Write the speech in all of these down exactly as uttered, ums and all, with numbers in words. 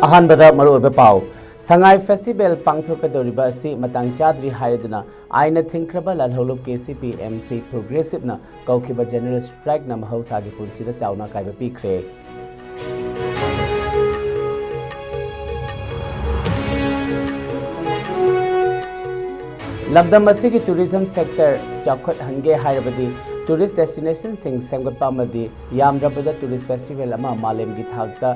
ꯑꯍꯥꯟꯕꯗ ꯃꯔꯨꯑꯣꯏꯕ ꯄꯥꯎ꯫ ꯁꯉꯥꯏ ꯐꯦꯁꯇꯤꯚꯦꯜ ꯄꯥꯡꯊꯣꯛꯀꯗꯧꯔꯤꯕ ꯑꯁꯤ ꯃꯇꯥꯡ ꯆꯥꯗ꯭ꯔꯤ ꯍꯥꯏꯔꯗꯨꯅ ꯑꯥꯏꯟꯅ ꯊꯤꯡꯈ꯭ꯔꯕ ꯂꯥꯜꯍꯧꯂꯨꯞ K C P M C ꯄ꯭ꯔꯣꯒ꯭ꯔꯦꯁꯤꯚꯅ ꯀꯧꯈꯤꯕ general ꯁ꯭ꯇ꯭ꯔꯥꯏꯛꯅ ꯃꯍꯧꯁꯥꯒꯤ ꯄꯨꯟꯁꯤꯗ ꯆꯥꯎꯅ ꯑꯀꯥꯏꯕ ꯄꯤꯈ꯭ꯔꯦ꯫ ꯂꯝꯗꯝ ꯑꯁꯤꯒꯤ ꯇꯨꯔꯤꯖꯝ ꯁꯦꯛꯇꯔ ꯆꯥꯎꯈꯠꯍꯟꯒꯦ ꯍꯥꯏꯔꯕꯗꯤ ꯇꯨꯔꯤꯁ ꯗꯦꯁꯇꯤꯅꯦꯁꯟꯁꯤꯡ ꯁꯦꯝꯒꯠꯄ ꯑꯃꯗꯤ ꯌꯥꯝꯗ꯭ꯔꯕꯗ ꯇꯨꯔꯤꯁ ꯐꯦꯁꯇꯤꯚꯦꯜ ꯑꯃ ꯃꯥꯂꯦꯝꯒꯤ ꯊꯥꯛꯇ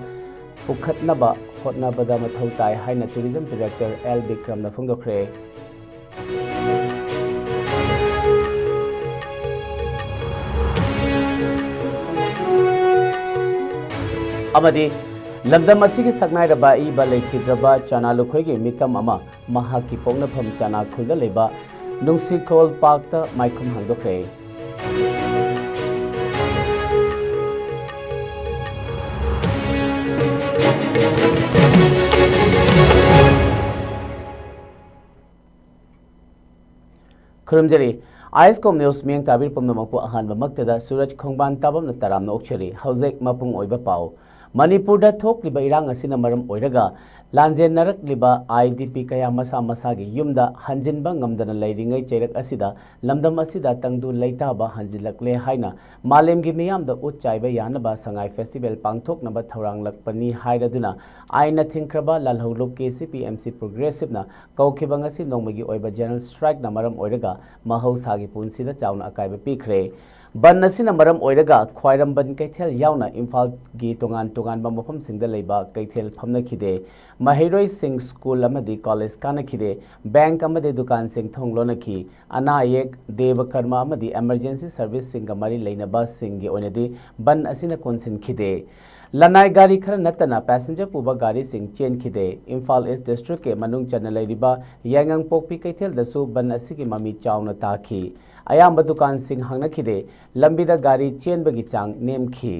ꯄꯨꯈꯠꯅꯕ ꯍꯣꯠꯅꯕꯗ ꯃꯊꯧ ꯇꯥꯏ ꯍꯥꯏꯅ ꯇꯨꯔꯤꯖꯝ ꯗꯤꯔꯦꯛꯇꯔ ꯑꯦꯜ ꯕꯤꯀ꯭ꯔꯝꯅ ꯐꯣꯡꯗꯣꯛꯈ꯭ꯔꯦ꯫ ꯑꯃꯗꯤ ꯂꯝꯗꯝ ꯑꯁꯤꯒꯤ ꯁꯛꯅꯥꯏꯔꯕ ꯑꯏꯕ ꯂꯩꯈꯤꯗ꯭ꯔꯕ ꯆꯅꯥ ꯂꯨꯈꯣꯏꯒꯤ ꯃꯤꯇꯝ ꯑꯃ ꯃꯍꯥꯛꯀꯤ ꯄꯣꯛꯅꯐꯝ ꯆꯅꯥꯈꯨꯜꯗ ꯂꯩꯕ ꯅꯨꯡꯁꯤꯈꯣꯜ ꯄꯥꯔꯛꯇ ꯃꯥꯏꯈꯨꯝ ꯍꯥꯡꯗꯣꯛꯈ꯭ꯔꯦ꯫ ꯈꯨꯔꯨꯝꯖꯔꯤ꯫ ꯑꯥꯏ ꯑꯦꯁ ꯀꯣꯝ ꯅ꯭ꯌꯨꯁ ꯃꯤꯠꯌꯦꯡ ꯇꯥꯕꯤꯔꯤꯕ ꯄꯨꯝꯅꯃꯛꯄꯨ ꯑꯍꯥꯟꯕꯃꯛꯇꯗ ꯁꯨꯔꯖ ꯈꯣꯡꯕꯥꯟ ꯇꯥꯕꯝꯅ ꯇꯔꯥꯝꯅ ꯑꯣꯛꯆꯔꯤ꯫ ꯍꯧꯖꯤꯛ ꯃꯄꯨꯡ ꯑꯣꯏꯕ ꯄꯥꯎ꯫ ꯃꯅꯤꯄꯨꯔꯗ ꯊꯣꯛꯂꯤꯕ ꯏꯔꯥꯡ ꯑꯁꯤꯅ ꯃꯔꯝ ꯑꯣꯏꯔꯒ ꯂꯥꯟꯖꯦꯟꯅꯔꯛꯂꯤꯕ ꯑꯥꯏ ꯗꯤ ꯄꯤ ꯀꯌꯥ ꯃꯁꯥ ꯃꯁꯥꯒꯤ ꯌꯨꯝꯗ ꯍꯟꯖꯤꯟꯕ ꯉꯝꯗꯅ ꯂꯩꯔꯤꯉꯩ ꯆꯩꯔꯛ ꯑꯁꯤꯗ ꯂꯝꯗꯝ ꯑꯁꯤꯗ ꯇꯪꯗꯨ ꯂꯩꯇꯥꯕ ꯍꯟꯖꯤꯜꯂꯛꯂꯦ ꯍꯥꯏꯅ ꯃꯥꯂꯦꯝꯒꯤ ꯃꯤꯌꯥꯝꯗ ꯎꯠ ꯆꯥꯏꯕ ꯌꯥꯅꯕ ꯁꯉꯥꯏ ꯐꯦꯁꯇꯤꯚꯦꯜ ꯄꯥꯡꯊꯣꯛꯅꯕ ꯊꯧꯔꯥꯡꯂꯛꯄꯅꯤ ꯍꯥꯏꯔꯗꯨꯅ ꯑꯥꯏꯟꯅ ꯊꯤꯡꯈ꯭ꯔꯕ ꯂꯥꯜꯍꯧꯂꯨꯞ K C P M C ꯄ꯭ꯔꯣꯒ꯭ꯔꯦꯁꯤꯚꯅ ꯀꯧꯈꯤꯕ ꯉꯁꯤ ꯅꯣꯡꯃꯒꯤ ꯑꯣꯏꯕ ꯖꯦꯅꯔꯦꯜ ꯁ꯭ꯇ꯭ꯔꯥꯏꯛꯅ ꯃꯔꯝ ꯑꯣꯏꯔꯒ ꯃꯍꯧꯁꯥꯒꯤ ꯄꯨꯟꯁꯤꯗ ꯆꯥꯎꯅ ꯑꯀꯥꯏꯕ ꯄꯤꯈ꯭ꯔꯦ꯫ ꯕꯟ ꯑꯁꯤꯅ ꯃꯔꯝ ꯑꯣꯏꯔꯒ ꯈ꯭ꯋꯥꯏꯔꯝꯕꯟ ꯀꯩꯊꯦꯜ ꯌꯥꯎꯅ ꯏꯝꯐꯥꯜꯒꯤ ꯇꯣꯉꯥꯟ ꯇꯣꯉꯥꯟꯕ ꯃꯐꯝꯁꯤꯡꯗ ꯂꯩꯕ ꯀꯩꯊꯦꯜ ꯐꯝꯅꯈꯤꯗꯦ꯫ ꯃꯍꯩꯔꯣꯏꯁꯤꯡ ꯁ꯭ꯀꯨꯜ ꯑꯃꯗꯤ ꯀꯣꯂꯦꯖ ꯀꯥꯅꯈꯤꯗꯦ꯫ ꯕꯦꯡꯛ ꯑꯃꯗꯤ ꯗꯨꯀꯥꯟꯁꯤꯡ ꯊꯣꯡ ꯂꯣꯟꯅꯈꯤ꯫ ꯑꯅꯥ ꯑꯌꯦꯛ, ꯗꯦꯕ ꯀꯔꯃ ꯑꯃꯗꯤ ꯑꯦꯃꯔꯖꯦꯟꯁꯤ ꯁꯔꯚꯤꯁꯁꯤꯡꯒ ꯃꯔꯤ ꯂꯩꯅꯕꯁꯤꯡꯒꯤ ꯑꯣꯏꯅꯗꯤ ꯕꯟ ꯑꯁꯤꯅ ꯀꯣꯟꯁꯤꯟꯈꯤꯗꯦ꯫ ꯂꯅꯥꯏ ꯒꯥꯔꯤ ꯈꯔ ꯅꯠꯇꯅ ꯄꯦꯁꯦꯟꯖꯔ ꯄꯨꯕ ꯒꯥꯔꯤꯁꯤꯡ ꯆꯦꯟꯈꯤꯗꯦ꯫ ꯏꯝꯐꯥꯜ ꯏꯁ ꯗꯤꯁꯇ꯭ꯔꯤꯛꯀꯤ ꯃꯅꯨꯡ ꯆꯟꯅ ꯂꯩꯔꯤꯕ ꯌꯥꯏꯉꯪꯄꯣꯛꯄꯤ ꯀꯩꯊꯦꯜꯗꯁꯨ ꯕꯟ ꯑꯁꯤꯒꯤ ꯃꯃꯤ ꯆꯥꯎꯅ ꯇꯥꯈꯤ꯫ ꯑꯌꯥꯝꯕ ꯗꯨꯀꯥꯟꯁꯤꯡ ꯍꯥꯡꯅꯈꯤꯗꯦ꯫ ꯂꯝꯕꯤꯗ ꯒꯥꯔꯤ ꯆꯦꯟꯕꯒꯤ ꯆꯥꯡ ꯅꯦꯝꯈꯤ꯫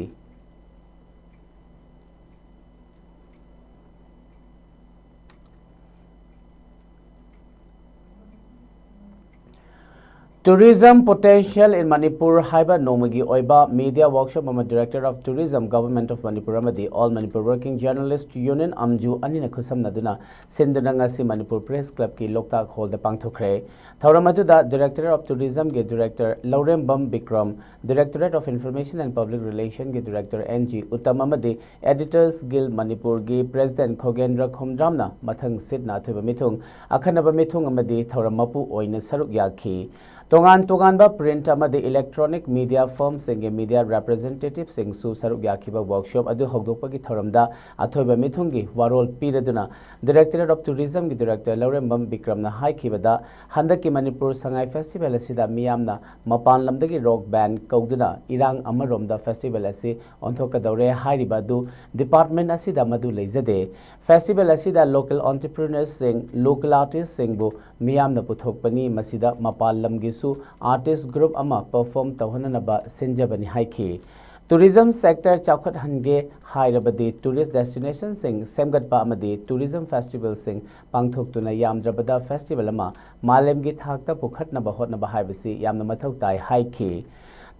Tourism Potential in Manipur ꯍꯥꯏꯕ ꯅꯣꯡꯃꯒꯤ ꯑꯣꯏꯕ media workshop ꯑꯃ Director of Tourism, Government of Manipur ꯑꯃꯗꯤ All Manipur Working Journalist Union, ꯑꯝꯖꯨ, ꯑꯅꯤꯅ ꯈꯨꯠꯁꯝꯅꯗꯨꯅ ꯁꯤꯟꯗꯨꯅ ꯉꯁꯤ ꯃꯅꯤꯄꯨꯔ Press Clubꯀꯤ ꯂꯣꯛꯇꯥꯛ Hallꯗ ꯄꯥꯡꯊꯣꯛꯈ꯭ꯔꯦ꯫ ꯊꯧꯔꯝ ꯑꯗꯨꯗ Director of Tourismꯒꯤ Director Lourembam Bikram, Directorate of Information and Public Relationꯒꯤ Director ꯑꯦꯟ ꯖꯤ ꯎꯇꯝ ꯑꯃꯗꯤ Editors Guild ꯃꯅꯤꯄꯨꯔꯒꯤ President ꯈꯣꯒꯦꯟꯗ꯭ꯔ ꯈꯣꯝꯗ꯭ꯔꯥꯝꯅ ꯃꯊꯪ ꯁꯤꯠꯅ ꯑꯊꯣꯏꯕ ꯃꯤꯊꯨꯡ, ꯑꯈꯟꯅꯕ ꯃꯤꯊꯨꯡ ꯑꯃꯗꯤ ꯊꯧꯔꯝ ꯃꯄꯨ ꯑꯣꯏꯅ ꯁꯔꯨꯛ ꯌꯥꯈꯤ꯫ ꯇꯣꯉꯥꯟ ꯇꯣꯉꯥꯟꯕ print ꯑꯃꯗꯤ electronic media firmꯁꯤꯡꯒꯤ media representativeꯁꯤꯡꯁꯨ ꯁꯔꯨꯛ ꯌꯥꯈꯤꯕ workshop ꯑꯗꯨ ꯍꯧꯗꯣꯛꯄꯒꯤ ꯊꯧꯔꯝꯗ ꯑꯊꯣꯏꯕ ꯃꯤꯊꯨꯡꯒꯤ ꯋꯥꯔꯣꯜ ꯄꯤꯔꯗꯨꯅ Directorate of Tourismꯒꯤ Director ꯂꯧꯔꯦꯝꯕꯝ ꯕꯤꯀ꯭ꯔꯝꯅ ꯍꯥꯏꯈꯤꯕꯗ, ꯍꯟꯗꯛꯀꯤ ꯃꯅꯤꯄꯨꯔ ꯁꯉꯥꯏ Festival ꯑꯁꯤꯗ ꯃꯤꯌꯥꯝꯅ ꯃꯄꯥꯟ ꯂꯝꯗꯒꯤ rock band ꯀꯧꯗꯨꯅ ꯏꯔꯥꯡ ꯑꯃꯔꯣꯝꯗ festival ꯑꯁꯤ ꯑꯣꯟꯊꯣꯛꯀꯗꯧꯔꯦ ꯍꯥꯏꯔꯤꯕ ꯑꯗꯨ department ꯑꯁꯤꯗ ꯃꯗꯨ ꯂꯩꯖꯗꯦ꯫ Festival ꯑꯁꯤꯗ local entrepreneursꯁꯤꯡ, local artistꯁꯤꯡꯕꯨ ꯃꯤꯌꯥꯝꯅ ꯄꯨꯊꯣꯛꯄꯅꯤ꯫ ꯃꯁꯤꯗ ꯃꯄꯥꯟ ꯂꯝꯒꯤꯁꯨ artist group ꯑꯃ perform ꯇꯧꯍꯟꯅꯅꯕ ꯁꯤꯟꯖꯕꯅꯤ ꯍꯥꯏꯈꯤ꯫ Tourism sector ꯆꯥꯎꯈꯠꯍꯟꯒꯦ ꯍꯥꯏꯔꯕꯗꯤ tourist destinationꯁꯤꯡ ꯁꯦꯝꯒꯠꯄ ꯑꯃꯗꯤ tourism festivalꯁꯤꯡ ꯄꯥꯡꯊꯣꯛꯇꯨꯅ ꯌꯥꯝꯗ꯭ꯔꯕꯗ festival ꯑꯃ ꯃꯥꯂꯦꯝꯒꯤ ꯊꯥꯛꯇ ꯄꯨꯈꯠꯅꯕ ꯍꯣꯠꯅꯕ ꯍꯥꯏꯕꯁꯤ ꯌꯥꯝꯅ ꯃꯊꯧ ꯇꯥꯏ ꯍꯥꯏꯈꯤ꯫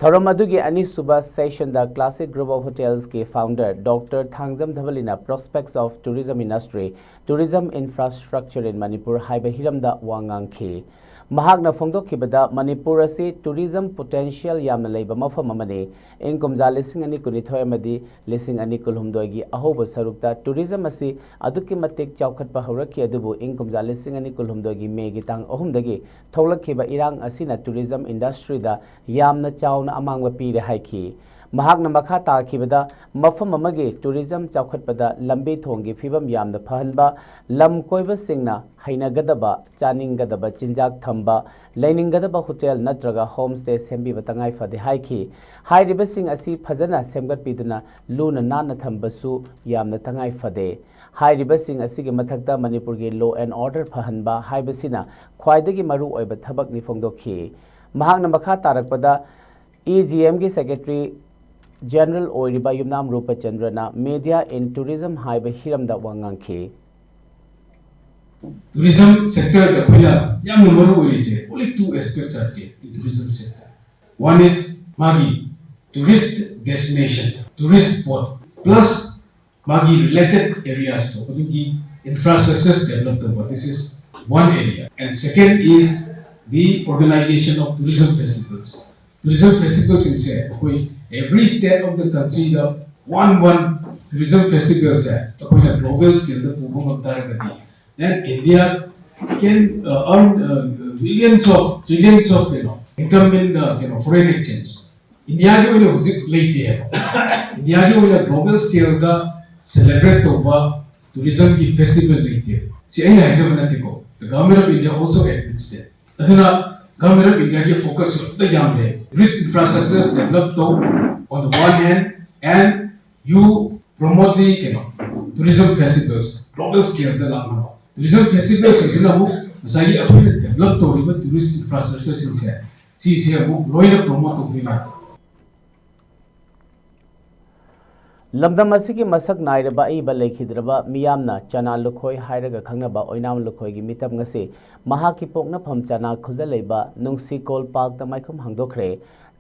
ꯊꯧꯔꯝ ꯑꯗꯨꯒꯤ ꯑꯅꯤꯁꯨꯕ sessionꯗ Classic Group of Hotelsꯀꯤ founder Doctor Thangjam ꯙꯕꯂꯤꯅ Prospects of Tourism Industry, Tourism Infrastructure in Manipur ꯍꯥꯏꯕ ꯍꯤꯔꯝꯗ ꯋꯥ ꯉꯥꯡꯈꯤ꯫ ꯃꯍꯥꯛꯅ ꯐꯣꯡꯗꯣꯛꯈꯤꯕꯗ, ꯃꯅꯤꯄꯨꯔ ꯑꯁꯤ tourism potential ꯌꯥꯝꯅ ꯂꯩꯕ ꯃꯐꯝ ꯑꯃꯅꯤ꯫ ꯏꯪ ꯀꯨꯝꯖꯥ ꯂꯤꯁꯤꯡ ꯑꯅꯤ ꯀꯨꯟꯅꯤꯊꯣꯏ ꯑꯃꯗꯤ ꯂꯤꯁꯤꯡ ꯑꯅꯤ ꯀꯨꯟꯍꯨꯝꯗꯣꯏꯒꯤ ꯑꯍꯧꯕ ꯁꯔꯨꯛꯇ tourism ꯑꯁꯤ ꯑꯗꯨꯛꯀꯤ ꯃꯇꯤꯛ ꯆꯥꯎꯈꯠꯄ ꯍꯧꯔꯛꯈꯤ, ꯑꯗꯨꯕꯨ ꯏꯪ ꯀꯨꯝꯖꯥ ꯂꯤꯁꯤꯡ ꯑꯅꯤ ꯀꯨꯟꯍꯨꯝꯗꯣꯏꯒꯤ ꯃꯦꯒꯤ ꯇꯥꯡ ꯑꯍꯨꯝꯗꯒꯤ ꯊꯣꯛꯂꯛꯈꯤꯕ ꯏꯔꯥꯡ ꯑꯁꯤꯅ tourism industryꯗ ꯌꯥꯝꯅ ꯆꯥꯎꯅ ꯑꯃꯥꯡꯕ ꯄꯤꯔꯦ ꯍꯥꯏꯈꯤ꯫ ꯃꯍꯥꯛꯅ ꯃꯈꯥ ꯇꯥꯈꯤꯕꯗ, ꯃꯐꯝ ꯑꯃꯒꯤ tourism ꯆꯥꯎꯈꯠꯄꯗ ꯂꯝꯕꯤ ꯊꯣꯡꯒꯤ ꯐꯤꯕꯝ ꯌꯥꯝꯅ ꯐꯍꯟꯕ, ꯂꯝ ꯀꯣꯏꯕꯁꯤꯡꯅ ꯍꯩꯅꯒꯗꯕ, ꯆꯥꯅꯤꯡꯒꯗꯕ ꯆꯤꯟꯖꯥꯛ ꯊꯝꯕ, ꯂꯩꯅꯤꯡꯒꯗꯕ hotel ꯅꯠꯇ꯭ꯔꯒ home stay ꯁꯦꯝꯕꯤꯕ ꯇꯉꯥꯏ ꯐꯗꯦ ꯍꯥꯏꯈꯤ꯫ ꯍꯥꯏꯔꯤꯕꯁꯤꯡ ꯑꯁꯤ ꯐꯖꯅ ꯁꯦꯝꯒꯠꯄꯤꯗꯨꯅ ꯂꯨꯅ ꯅꯥꯟꯅ ꯊꯝꯕꯁꯨ ꯌꯥꯝꯅ ꯇꯉꯥꯏ ꯐꯗꯦ꯫ ꯍꯥꯏꯔꯤꯕꯁꯤꯡ ꯑꯁꯤꯒꯤ ꯃꯊꯛꯇ ꯃꯅꯤꯄꯨꯔꯒꯤ law and order ꯐꯍꯟꯕ ꯍꯥꯏꯕꯁꯤꯅ ꯈ꯭ꯋꯥꯏꯗꯒꯤ ꯃꯔꯨ ꯑꯣꯏꯕ ꯊꯕꯛꯅꯤ ꯐꯣꯡꯗꯣꯛꯈꯤ꯫ ꯃꯍꯥꯛꯅ ꯃꯈꯥ ꯇꯥꯔꯛꯄꯗ, EGMꯒꯤ Secretary General ꯑꯣꯏꯔꯤꯕ ꯌꯨꯝꯅꯥꯝ ꯔꯨꯄꯆꯟꯗ꯭ꯔꯅ Media in Tourism ꯍꯥꯏꯕ ꯍꯤꯔꯝꯗ ꯋꯥ ꯉꯥꯡꯈꯤ꯫ Tourism sector ꯑꯩꯈꯣꯏꯅ ꯌꯥꯝꯅ ꯃꯔꯨ ꯑꯣꯏꯔꯤꯁꯦ, only two aspects are there in tourism sector. One is ꯃꯥꯒꯤ tourist destination, tourist spot, plus ꯃꯥꯒꯤ related areas ꯇꯣ ꯑꯗꯨꯒꯤ infrastructures develop ꯇꯧꯕ, this is one area. And second is the organization of tourism festivals. Tourism festival ꯁꯤꯡꯁꯦ ꯑꯩꯈꯣꯏ every state of the country the one one tourism festival ꯁꯦ ꯑꯩꯈꯣꯏꯅ global scale ꯗ ꯄꯨꯕ ꯉꯝ ꯇꯥꯔꯒꯗꯤ, then India can uh, earn uh, millions of, trillions of, you know, income in uh, you know, foreign exchange. ꯏꯟꯗꯤꯌꯥꯒꯤ ꯑꯣꯏꯅ ꯍꯧꯖꯤꯛ ꯂꯩꯇꯦ ꯍꯥꯏꯕ꯫ ꯏꯟꯗꯤꯌꯥꯒꯤ ꯑꯣꯏꯅ global scale ꯗ celebrate ꯇꯧꯕ tourism ꯒꯤ festival ꯂꯩꯇꯦ꯫ ꯁꯤ ꯑꯩꯅ ꯍꯥꯏꯖꯕ ꯅꯠꯇꯦꯀꯣ, the Government of India also admits that. ꯑꯗꯨꯅ Government of India ꯒꯤ focus ꯁꯨ ꯑꯝꯇ ꯌꯥꯝ ꯂꯩ꯫ Tourist infrastructures develop ꯇꯧ on the one hand, and you promote the, ꯀꯩꯅꯣ, tourism festivals global scale ꯗ ꯂꯥꯛꯅꯕ꯫ Tourism festivals ꯁꯤꯡꯁꯤꯅ ꯑꯃꯨꯛ ꯉꯁꯥꯏꯒꯤ ꯑꯩꯈꯣꯏꯅ develop ꯇꯧꯔꯤꯕ tourist infrastructure ꯁꯤꯡꯁꯦ, ꯁꯤꯁꯦ ꯑꯃꯨꯛ ꯂꯣꯏꯅ promote ꯇꯧꯗꯣꯏꯅꯦ꯫ ꯂꯝꯗꯝ ꯑꯁꯤꯒꯤ ꯃꯁꯛ ꯅꯥꯏꯔꯕ ꯑꯏꯕ ꯂꯩꯈꯤꯗ꯭ꯔꯕ ꯃꯤꯌꯥꯝꯅ ꯆꯅꯥ ꯂꯨꯈꯣꯏ ꯍꯥꯏꯔꯒ ꯈꯪꯅꯕ ꯑꯣꯏꯅꯥꯝ ꯂꯨꯈꯣꯏꯒꯤ ꯃꯤꯇꯝ ꯉꯁꯤ ꯃꯍꯥꯛꯀꯤ ꯄꯣꯛꯅꯐꯝ ꯆꯅꯥꯈꯨꯜꯗ ꯂꯩꯕ ꯅꯨꯡꯁꯤꯀꯣꯜ ꯄꯥꯔꯛꯇ ꯃꯥꯏꯈꯨꯝ ꯍꯥꯡꯗꯣꯛꯈ꯭ꯔꯦ꯫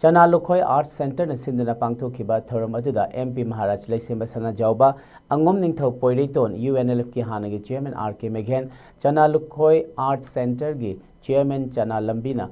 ꯆꯅꯥ ꯂꯨꯈꯣꯏ ꯑꯥꯔꯠ ꯁꯦꯟꯇꯔꯅ ꯁꯤꯟꯗꯨꯅ ꯄꯥꯡꯊꯣꯛꯈꯤꯕ ꯊꯧꯔꯝ ꯑꯗꯨꯗ ꯑꯦꯝ ꯄꯤ ꯃꯍꯥꯔꯥꯖ ꯂꯩꯁꯦꯝꯕ ꯁꯅꯥꯖꯥꯎꯕ, ꯑꯉꯣꯝ ꯅꯤꯡꯊꯧ ꯄꯣꯏꯔꯩꯇꯣꯟ, ꯌꯨ ꯑꯦꯟ ꯑꯦꯜ ꯑꯦꯐꯀꯤ ꯍꯥꯟꯅꯒꯤ ꯆꯤꯌꯔꯃꯦꯟ ꯑꯥꯔ ꯀꯦ ꯃꯦꯘꯦꯟ, ꯆꯅꯥ ꯂꯨꯈꯣꯏ ꯑꯥꯔꯠ ꯁꯦꯟꯇꯔꯒꯤ ꯆꯤꯌꯔꯃꯦꯟ ꯆꯅꯥ ꯂꯝꯕꯤꯅ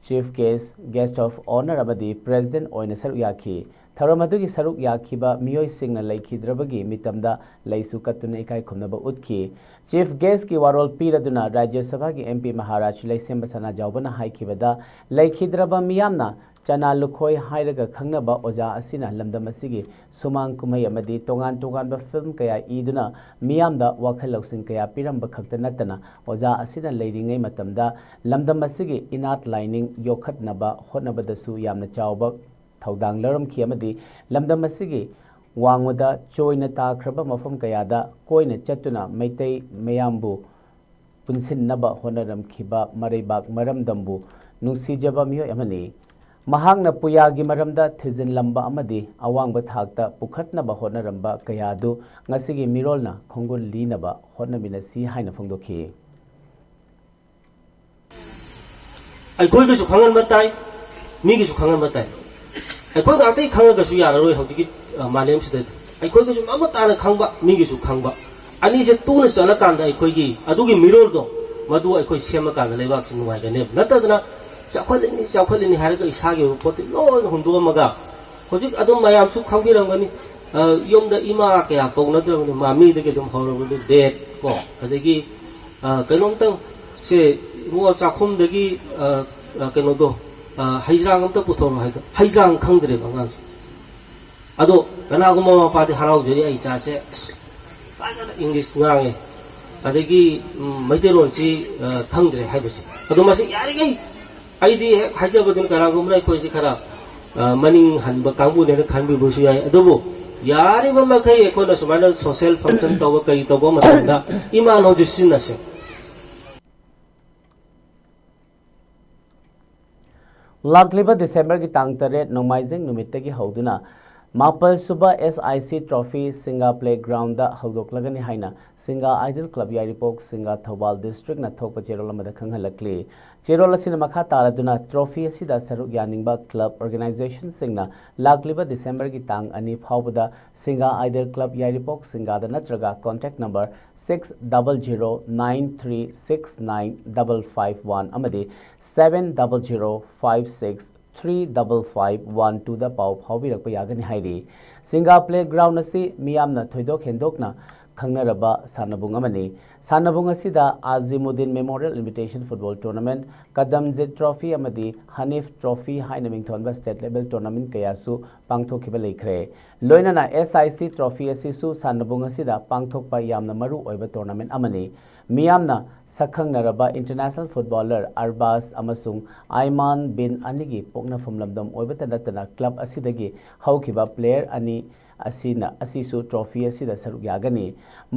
chief guest, guest of honour ꯑꯃꯗꯤ ꯄ꯭ꯔꯦꯁꯤꯗꯦꯟꯠ ꯑꯣꯏꯅ ꯁꯔꯨꯛ ꯌꯥꯈꯤ꯫ ꯊꯧꯔꯝ ꯑꯗꯨꯒꯤ ꯁꯔꯨꯛ ꯌꯥꯈꯤꯕ ꯃꯤꯑꯣꯏꯁꯤꯡꯅ ꯂꯩꯈꯤꯗ꯭ꯔꯕꯒꯤ ꯃꯤꯇꯝꯗ ꯂꯩꯁꯨ ꯀꯠꯇꯨꯅ ꯏꯀꯥꯏ ꯈꯨꯝꯅꯕ ꯎꯠꯈꯤ꯫ ꯆꯤꯐ ꯒꯦꯁꯀꯤ ꯋꯥꯔꯣꯜ ꯄꯤꯔꯗꯨꯅ ꯔꯥꯖ꯭ꯌ ꯁꯚꯥꯒꯤ ꯑꯦꯝ ꯄꯤ ꯃꯍꯥꯔꯥꯖ ꯂꯩꯁꯦꯝꯕ ꯁꯅꯥꯖꯥꯎꯕꯅ ꯍꯥꯏꯈꯤꯕꯗ, ꯂꯩꯈꯤꯗ꯭ꯔꯕ ꯃꯤꯌꯥꯝꯅ ꯆꯅꯥ ꯂꯨꯈꯣꯏ ꯍꯥꯏꯔꯒ ꯈꯪꯅꯕ ꯑꯣꯖꯥ ꯑꯁꯤꯅ ꯂꯝꯗꯝ ꯑꯁꯤꯒꯤ ꯁꯨꯃꯥꯡ ꯀꯨꯝꯍꯩ ꯑꯃꯗꯤ ꯇꯣꯉꯥꯟ ꯇꯣꯉꯥꯟꯕ ꯐꯤꯜꯝ ꯀꯌꯥ ꯏꯗꯨꯅ ꯃꯤꯌꯥꯝꯗ ꯋꯥꯈꯜ ꯂꯧꯁꯤꯡ ꯀꯌꯥ ꯄꯤꯔꯝꯕ ꯈꯛꯇ ꯅꯠꯇꯅ, ꯑꯣꯖꯥ ꯑꯁꯤꯅ ꯂꯩꯔꯤꯉꯩ ꯃꯇꯝꯗ ꯂꯝꯗꯝ ꯑꯁꯤꯒꯤ ꯏꯅꯥꯠ ꯂꯥꯏꯅꯤꯡ ꯌꯣꯛꯈꯠꯅꯕ ꯍꯣꯠꯅꯕꯗꯁꯨ ꯌꯥꯝꯅ ꯆꯥꯎꯕ ꯊꯧꯗꯥꯡ ꯂꯧꯔꯝꯈꯤ ꯑꯃꯗꯤ ꯂꯝꯗꯝ ꯑꯁꯤꯒꯤ ꯋꯥꯡꯃꯗ ꯆꯣꯏꯅ ꯇꯥꯈ꯭ꯔꯕ ꯃꯐꯝ ꯀꯌꯥꯗ ꯀꯣꯏꯅ ꯆꯠꯇꯨꯅ ꯃꯩꯇꯩ ꯃꯌꯥꯝꯕꯨ ꯄꯨꯟꯁꯤꯟꯅꯕ ꯍꯣꯠꯅꯔꯝꯈꯤꯕ ꯃꯔꯩꯕꯥꯛ ꯃꯔꯝꯗꯝꯕꯨ ꯅꯨꯡꯁꯤꯖꯕ ꯃꯤꯑꯣꯏ ꯑꯃꯅꯤ꯫ ꯃꯍꯥꯛꯅ ꯄꯨꯌꯥꯒꯤ ꯃꯔꯝꯗ ꯊꯤꯖꯤꯟꯂꯝꯕ ꯑꯃꯗꯤ ꯑꯋꯥꯡꯕ ꯊꯥꯛꯇ ꯄꯨꯈꯠꯅꯕ ꯍꯣꯠꯅꯔꯝꯕ ꯀꯌꯥ ꯑꯗꯨ ꯉꯁꯤꯒꯤ ꯃꯤꯔꯣꯜꯅ ꯈꯣꯡꯒꯨꯜ ꯂꯤꯅꯕ ꯍꯣꯠꯅꯃꯤꯟꯅꯁꯤ ꯍꯥꯏꯅ ꯐꯣꯡꯗꯣꯛꯈꯤ꯫ ꯑꯩꯈꯣꯏꯒꯤꯁꯨ ꯈꯪꯍꯟꯕ ꯇꯥꯏ, ꯃꯤꯒꯤꯁꯨ ꯈꯪꯍꯟꯕ ꯇꯥꯏ꯫ ꯑꯩꯈꯣꯏ ꯉꯥꯛꯇꯒꯤ ꯈꯪꯉꯒꯁꯨ ꯌꯥꯔꯔꯣꯏ꯫ ꯍꯧꯖꯤꯛꯀꯤ ꯑ, ꯃꯥꯂꯦꯝꯁꯤꯗꯗꯤ ꯑꯩꯈꯣꯏꯒꯤꯁꯨ ꯃꯃꯨꯠ ꯇꯥꯅ ꯈꯪꯕ, ꯃꯤꯒꯤꯁꯨ ꯈꯪꯕ, ꯑꯅꯤꯁꯦ ꯇꯨꯅ ꯆꯠꯂꯀꯥꯟꯗ ꯑꯩꯈꯣꯏꯒꯤ ꯑꯗꯨꯒꯤ ꯃꯤꯔꯣꯜꯗꯣ, ꯃꯗꯨ ꯑꯩꯈꯣꯏ ꯁꯦꯝꯃꯀꯥꯟꯗ ꯂꯩꯕꯥꯛꯁꯤ ꯅꯨꯡꯉꯥꯏꯒꯅꯦꯕ꯫ ꯅꯠꯇꯗꯅ ꯆꯥꯎꯈꯠꯂꯤꯅꯤ ꯆꯥꯎꯈꯠꯂꯤꯅꯤ ꯍꯥꯏꯔꯒ ꯏꯁꯥꯒꯤ ꯑꯣꯏꯕ ꯄꯣꯠꯇꯤ ꯂꯣꯏꯅ ꯍꯨꯟꯗꯣꯛꯑꯝꯃꯒ ꯍꯧꯖꯤꯛ ꯑꯗꯨꯝ ꯃꯌꯥꯝꯁꯨ ꯈꯪꯕꯤꯔꯝꯒꯅꯤ, ꯑ, ꯌꯨꯝꯗ ꯏꯃꯥ ꯀꯌꯥ ꯀꯧꯅꯗ꯭ꯔꯕꯅꯤ, ꯃꯥꯃꯤꯗꯒꯤ ꯑꯗꯨꯝ ꯍꯧꯔꯕꯅꯤ, ꯗꯦꯠ ꯀꯣ, ꯑꯗꯒꯤ ꯑ, ꯀꯩꯅꯣꯝꯇꯪ ꯁꯦ ꯏꯕꯨꯡꯉꯣ ꯆꯥꯛꯈꯨꯝꯗꯒꯤ ꯑ, ꯑ, ꯀꯩꯅꯣꯗꯣ, ꯑ, ꯍꯩꯖ꯭ꯔꯥꯡ ꯑꯝꯇ ꯄꯨꯊꯣꯔꯛꯑꯣ ꯍꯥꯏꯗꯣ, ꯍꯩꯖ꯭ꯔꯥꯡ ꯈꯪꯗ꯭ꯔꯦꯕ ꯑꯉꯥꯡꯁꯦ꯫ ꯑꯗꯣ ꯀꯅꯥꯒꯨꯝꯕ ꯃꯃꯥ ꯃꯄꯥꯗꯤ ꯍꯔꯥꯎꯖꯔꯤ, "ꯑꯩ ꯏꯆꯥꯁꯦ ꯑꯁ ꯐꯖꯅ ꯏꯪꯂꯤꯁ ꯉꯥꯡꯉꯦ, ꯑꯗꯒꯤ ꯎꯝ, ꯃꯩꯇꯩꯂꯣꯟꯁꯤ ꯑ, ꯈꯪꯗ꯭ꯔꯦ" ꯍꯥꯏꯕꯁꯦ꯫ ꯑꯗꯣ ꯃꯁꯤ ꯌꯥꯔꯤꯈꯩ ꯑꯩꯗꯤ ꯍꯦꯛ ꯍꯥꯏꯖꯕꯗꯨꯅ ꯀꯅꯥꯒꯨꯝꯕꯅ ꯑꯩꯈꯣꯏꯁꯤ ꯈꯔ ꯑ, ꯃꯅꯤꯡ ꯍꯟꯕ ꯀꯥꯡꯕꯨꯅꯦꯅ ꯈꯟꯕꯤꯕꯁꯨ ꯌꯥꯏ꯫ ꯑꯗꯨꯕꯨ ꯌꯥꯔꯤꯕ ꯃꯈꯩ ꯑꯩꯈꯣꯏꯅ ꯁꯨꯃꯥꯏꯅ ꯁꯣꯁꯦꯜ ꯐꯪꯁꯟ ꯇꯧꯕ ꯀꯔꯤ ꯇꯧꯕ ꯃꯇꯝꯗ ꯏꯃꯥ ꯂꯣꯟꯁꯤ ꯁꯤꯖꯤꯟꯅꯁꯦ꯫ ꯂꯥꯛꯂꯤꯕ ꯗꯤꯁꯦꯝꯕꯔꯒꯤ ꯇꯥꯡ ꯇꯔꯦꯠ ꯅꯣꯡꯃꯥꯏꯖꯤꯡ ꯅꯨꯃꯤꯠꯇꯒꯤ ꯍꯧꯗꯨꯅ ꯃꯥꯄꯜ ꯁꯨꯕ ꯑꯦꯁ ꯑꯥꯏ ꯁꯤ ꯇ꯭ꯔꯣꯐꯤ ꯁꯤꯡꯒꯥ ꯄ꯭ꯂꯦ ꯒ꯭ꯔꯥꯎꯟꯗ ꯍꯧꯗꯣꯛꯂꯒꯅꯤ ꯍꯥꯏꯅ ꯁꯤꯡꯒꯥ ꯑꯥꯏꯗꯜ ꯀ꯭ꯂꯕ ꯌꯥꯏꯔꯤꯄꯣꯛ ꯁꯤꯡꯒꯥ ꯊꯧꯕꯥꯜ ꯗꯤꯁꯇ꯭ꯔꯤꯛꯅ ꯊꯣꯛꯄ ꯆꯦꯔꯣꯜ ꯑꯃꯗ ꯈꯪꯍꯜꯂꯛꯂꯤ꯫ ꯆꯦꯔꯣꯜ ꯑꯁꯤꯅ ꯃꯈꯥ ꯇꯥꯔꯗꯨꯅ ꯇ꯭ꯔꯣꯐꯤ ꯑꯁꯤꯗ ꯁꯔꯨꯛ ꯌꯥꯅꯤꯡꯕ ꯀ꯭ꯂꯕ ꯑꯣꯔꯒꯅꯥꯏꯖꯦꯁꯟꯁꯤꯡꯅ ꯂꯥꯛꯂꯤꯕ ꯗꯤꯁꯦꯝꯕꯔꯒꯤ ꯇꯥꯡ ꯑꯅꯤ ꯐꯥꯎꯕꯗ ꯁꯤꯡꯒꯥ ꯑꯥꯏꯗꯜ ꯀ꯭ꯂꯕ ꯌꯥꯏꯔꯤꯄꯣꯛ ꯁꯤꯡꯒꯥꯗ ꯅꯠꯇ꯭ꯔꯒ contact number six double zero nine three six nine double five one ꯑꯃꯗꯤ seven double zero five six three double five one ꯇꯨꯗ ꯄꯥꯎ ꯐꯥꯎꯕꯤꯔꯛꯄ ꯌꯥꯒꯅꯤ ꯍꯥꯏꯔꯤ꯫ ꯁꯤꯡꯒꯥ ꯄ꯭ꯂꯦ ꯒ꯭ꯔꯥꯎꯟ ꯑꯁꯤ ꯃꯤꯌꯥꯝꯅ ꯊꯣꯏꯗꯣꯛ ꯍꯦꯟꯗꯣꯛꯅ ꯈꯪꯅꯔꯕ ꯁꯥꯟꯅꯕꯨꯡ ꯑꯃꯅꯤ꯫ ꯁꯥꯟꯅꯕꯨꯡ ꯑꯁꯤꯗ Azimuddin memorial invitation football tournament, Kadamjit trophy ꯑꯃꯗꯤ ꯍꯅꯤꯐ ꯇ꯭ꯔꯣꯐꯤ ꯍꯥꯏꯅ ꯃꯤꯡꯊꯣꯟꯕ ꯁ꯭ꯇꯦꯠ ꯂꯦꯚꯦꯜ ꯇꯣꯔꯅꯥꯃꯦꯟꯠ ꯀꯌꯥꯁꯨ ꯄꯥꯡꯊꯣꯛꯈꯤꯕ ꯂꯩꯈ꯭ꯔꯦ꯫ ꯂꯣꯏꯅꯅ ꯑꯦꯁ ꯑꯥꯏ ꯁꯤ ꯇ꯭ꯔꯣꯐꯤ ꯑꯁꯤꯁꯨ ꯁꯥꯟꯅꯕꯨꯡ ꯑꯁꯤꯗ ꯄꯥꯡꯊꯣꯛꯄ ꯌꯥꯝꯅ ꯃꯔꯨ ꯑꯣꯏꯕ ꯇꯣꯔꯅꯥꯃꯦꯟꯠ ꯑꯃꯅꯤ꯫ ꯃꯤꯌꯥꯝꯅ ꯁꯛꯈꯪꯅꯔꯕ ꯏꯟꯇꯔꯅꯦꯁꯅꯦꯜ ꯐꯨꯠꯕꯣꯂꯔ ꯑꯔꯕꯥꯖ ꯑꯃꯁꯨꯡ ꯑꯥꯏꯃꯥꯟ ꯕꯤꯟ ꯑꯅꯤꯒꯤ ꯄꯣꯛꯅꯐꯝ ꯂꯝꯗꯝ ꯑꯣꯏꯕꯇ ꯅꯠꯇꯅ ꯀ꯭ꯂꯕ ꯑꯁꯤꯗꯒꯤ ꯍꯧꯈꯤꯕ ꯄ꯭ꯂꯦꯌꯔ ꯑꯅꯤ ꯑꯁꯤꯅ, ꯑꯁꯤꯁꯨ ꯇ꯭ꯔꯣꯐꯤ ꯑꯁꯤꯗ ꯁꯔꯨꯛ ꯌꯥꯒꯅꯤ꯫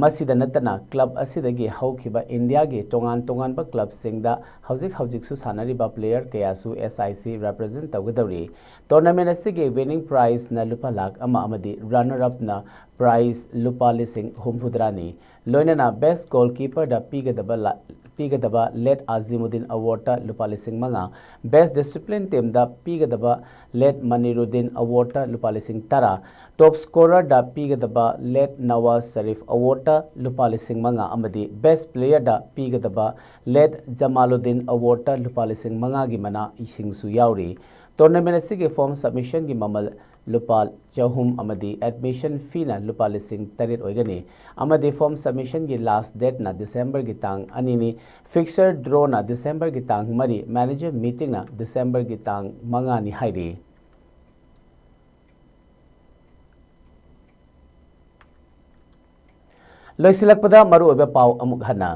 ꯃꯁꯤꯗ ꯅꯠꯇꯅ ꯀ꯭ꯂꯕ ꯑꯁꯤꯗꯒꯤ ꯍꯧꯈꯤꯕ ꯏꯟꯗꯤꯌꯥꯒꯤ ꯇꯣꯉꯥꯟ ꯇꯣꯉꯥꯟꯕ ꯀ꯭ꯂꯕꯁꯤꯡꯗ ꯍꯧꯖꯤꯛ ꯍꯧꯖꯤꯛꯁꯨ ꯁꯥꯟꯅꯔꯤꯕ ꯄ꯭ꯂꯦꯌꯔ ꯀꯌꯥꯁꯨ ꯑꯦꯁ ꯑꯥꯏ ꯁꯤ ꯔꯦꯄ꯭ꯔꯖꯦꯟꯠ ꯇꯧꯒꯗꯧꯔꯤ꯫ ꯇꯣꯔꯅꯥꯃꯦꯟꯠ ꯑꯁꯤꯒꯤ ꯋꯤꯅꯤꯡ ꯄ꯭ꯔꯥꯏꯖꯅ ꯂꯨꯄꯥ ꯂꯥꯈ ꯑꯃ ꯑꯃꯗꯤ ꯔꯟꯅꯔ ꯑꯞꯅ ꯄ꯭ꯔꯥꯏꯖ ꯂꯨꯄꯥ ꯂꯤꯁꯤꯡ ꯍꯨꯝꯐꯨꯇꯔꯥꯅꯤ꯫ ꯂꯣꯏꯅꯅ ꯕꯦꯁ ꯒꯣꯜꯀꯤꯄꯔꯗ ꯄꯤꯒꯗꯕ ꯂꯥ-, ꯄꯤꯒꯗꯕ ꯂꯦꯠ ꯑꯥꯖꯤꯃꯨꯗꯤꯟ ꯑꯦꯋꯥꯔꯗꯇ ꯂꯨꯄꯥ ꯂꯤꯁꯤꯡ ꯃꯉꯥ, ꯕꯦꯁ ꯗꯤꯁꯤꯄ꯭ꯂꯤꯟ ꯇꯤꯝꯗ ꯄꯤꯒꯗꯕ ꯂꯦꯠ ꯃꯅꯤꯔꯨꯗꯤꯟ ꯑꯦꯋꯥꯔꯗꯇ ꯂꯨꯄꯥ ꯂꯤꯁꯤꯡ ꯇꯔꯥ, ꯇꯣꯞ ꯁ꯭ꯀꯣꯔꯔꯗ ꯄꯤꯒꯗꯕ ꯂꯦꯠ ꯅꯋꯥꯖ ꯁꯔꯤꯐ ꯑꯦꯋꯥꯔꯗꯇ ꯂꯨꯄꯥ ꯂꯤꯁꯤꯡ ꯃꯉꯥ ꯑꯃꯗꯤ ꯕꯦꯁ ꯄ꯭ꯂꯦꯌꯔꯗ ꯄꯤꯒꯗꯕ ꯂꯦꯠ ꯖꯃꯥꯂꯨꯗꯤꯟ ꯑꯦꯋꯥꯔꯗꯇ ꯂꯨꯄꯥ ꯂꯤꯁꯤꯡ ꯃꯉꯥꯒꯤ ꯃꯅꯥꯁꯤꯡꯁꯨ ꯌꯥꯎꯔꯤ꯫ ꯇꯣꯔꯅꯥꯃꯦꯟ ꯑꯁꯤꯒꯤ ꯐꯣꯔꯝ ꯁꯕꯃꯤꯁꯟꯒꯤ ꯃꯃꯜ ꯂꯨꯄꯥ ꯆꯍꯨꯝ ꯑꯃꯗꯤ ꯑꯦꯗꯃꯤꯁꯟ ꯐꯤꯅ ꯂꯨꯄꯥ ꯂꯤꯁꯤꯡ ꯇꯔꯦꯠ ꯑꯣꯏꯒꯅꯤ ꯑꯃꯗꯤ ꯐꯣꯔꯝ ꯁꯕꯃꯤꯁꯟꯒꯤ ꯂꯥꯁ ꯗꯦꯠꯅ ꯗꯤꯁꯦꯝꯕꯔꯒꯤ ꯇꯥꯡ ꯑꯅꯤꯅꯤ꯫ ꯐꯤꯛꯁꯆꯔ ꯗ꯭ꯔꯣꯅ ꯗꯤꯁꯦꯝꯕꯔꯒꯤ ꯇꯥꯡ ꯃꯔꯤ, ꯃꯦꯅꯦꯖꯔ ꯃꯤꯇꯤꯡꯅ ꯗꯤꯁꯦꯝꯕꯔꯒꯤ ꯇꯥꯡ ꯃꯉꯥꯅꯤ ꯍꯥꯏꯔꯤ꯫ ꯂꯣꯏꯁꯤꯜꯂꯛꯄꯗ ꯃꯔꯨꯑꯣꯏꯕ ꯄꯥꯎ ꯑꯃꯨꯛ ꯍꯟꯅ꯫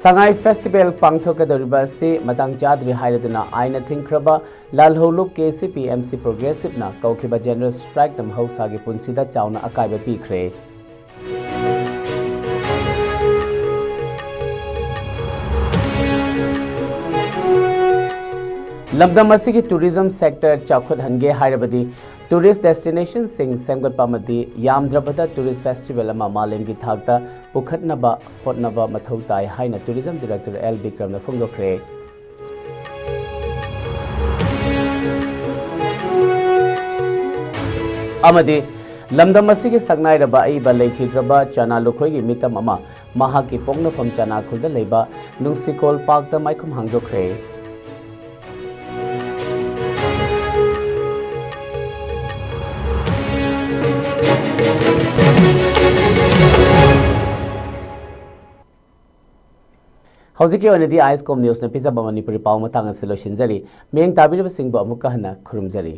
ꯁꯉꯥꯏ ꯐꯦꯁꯇꯤꯚꯦꯜ ꯄꯥꯡꯊꯣꯛꯀꯗꯧꯔꯤꯕ ꯑꯁꯤ ꯃꯇꯥꯡ ꯆꯥꯗ꯭ꯔꯤ ꯍꯥꯏꯔꯗꯨꯅ ꯑꯥꯏꯟꯅ ꯊꯤꯡꯈ꯭ꯔꯕ ꯂꯥꯜꯍꯧꯂꯨꯞ K C P M C ꯄ꯭ꯔꯣꯒ꯭ꯔꯦꯁꯤꯞꯅ ꯀꯧꯈꯤꯕ general ꯁ꯭ꯇ꯭ꯔꯥꯏꯛꯅ ꯃꯍꯧꯁꯥꯒꯤ ꯄꯨꯟꯁꯤꯗ ꯆꯥꯎꯅ ꯑꯀꯥꯏꯕ ꯄꯤꯈ꯭ꯔꯦ꯫ ꯂꯝꯗꯝ ꯑꯁꯤꯒꯤ ꯇꯨꯔꯤꯖꯝ ꯁꯦꯛꯇꯔ ꯆꯥꯎꯈꯠꯍꯟꯒꯦ ꯍꯥꯏꯔꯕꯗꯤ ꯇꯨꯔꯤꯁ ꯗꯦꯁꯇꯤꯅꯦꯁꯟꯁꯤꯡ ꯁꯦꯝꯒꯠꯄ ꯑꯃꯗꯤ ꯌꯥꯝꯗ꯭ꯔꯕꯗ ꯇꯨꯔꯤꯁ ꯐꯦꯁꯇꯤꯚꯦꯜ ꯑꯃ ꯃꯥꯂꯦꯝꯒꯤ ꯊꯥꯛꯇ ꯄꯨꯈꯠꯅꯕ ꯍꯣꯠꯅꯕ ꯃꯊꯧ ꯇꯥꯏ ꯍꯥꯏꯅ ꯇꯨꯔꯤꯖꯝ ꯗꯤꯔꯦꯛꯇꯔ ꯑꯦꯜ ꯕꯤꯀ꯭ꯔꯝꯅ ꯐꯣꯡꯗꯣꯛꯈ꯭ꯔꯦ꯫ ꯑꯃꯗꯤ ꯂꯝꯗꯝ ꯑꯁꯤꯒꯤ ꯁꯛꯅꯥꯏꯔꯕ ꯑꯏꯕ ꯂꯩꯈꯤꯗ꯭ꯔꯕ ꯆꯅꯥ ꯂꯨꯈꯣꯏꯒꯤ ꯃꯤꯇꯝ ꯑꯃ ꯃꯍꯥꯛꯀꯤ ꯄꯣꯛꯅꯐꯝ ꯆꯅꯥꯈꯨꯜꯗ ꯂꯩꯕ ꯅꯨꯡꯁꯤꯀꯣꯜ ꯄꯥꯔꯛꯇ ꯃꯥꯏꯈꯨꯝ ꯍꯥꯡꯗꯣꯛꯈ꯭ꯔꯦ꯫ ꯍꯧꯖꯤꯛꯀꯤ ꯑꯣꯏꯅꯗꯤ ꯑꯥꯏ ꯑꯦꯁ ꯀꯣꯝ ꯅ꯭ꯌꯨꯁꯅ ꯄꯤꯖꯕ ꯃꯅꯤꯄꯨꯔꯤ ꯄꯥꯎ ꯃꯇꯥꯡ ꯑꯁꯤ ꯂꯣꯏꯁꯤꯟꯖꯔꯤ꯫ ꯃꯤꯠꯌꯦꯡ ꯇꯥꯕꯤꯔꯤꯕꯁꯤꯡꯕꯨ ꯑꯃꯨꯛꯀ ꯍꯟꯅ ꯈꯨꯔꯨꯝꯖꯔꯤ꯫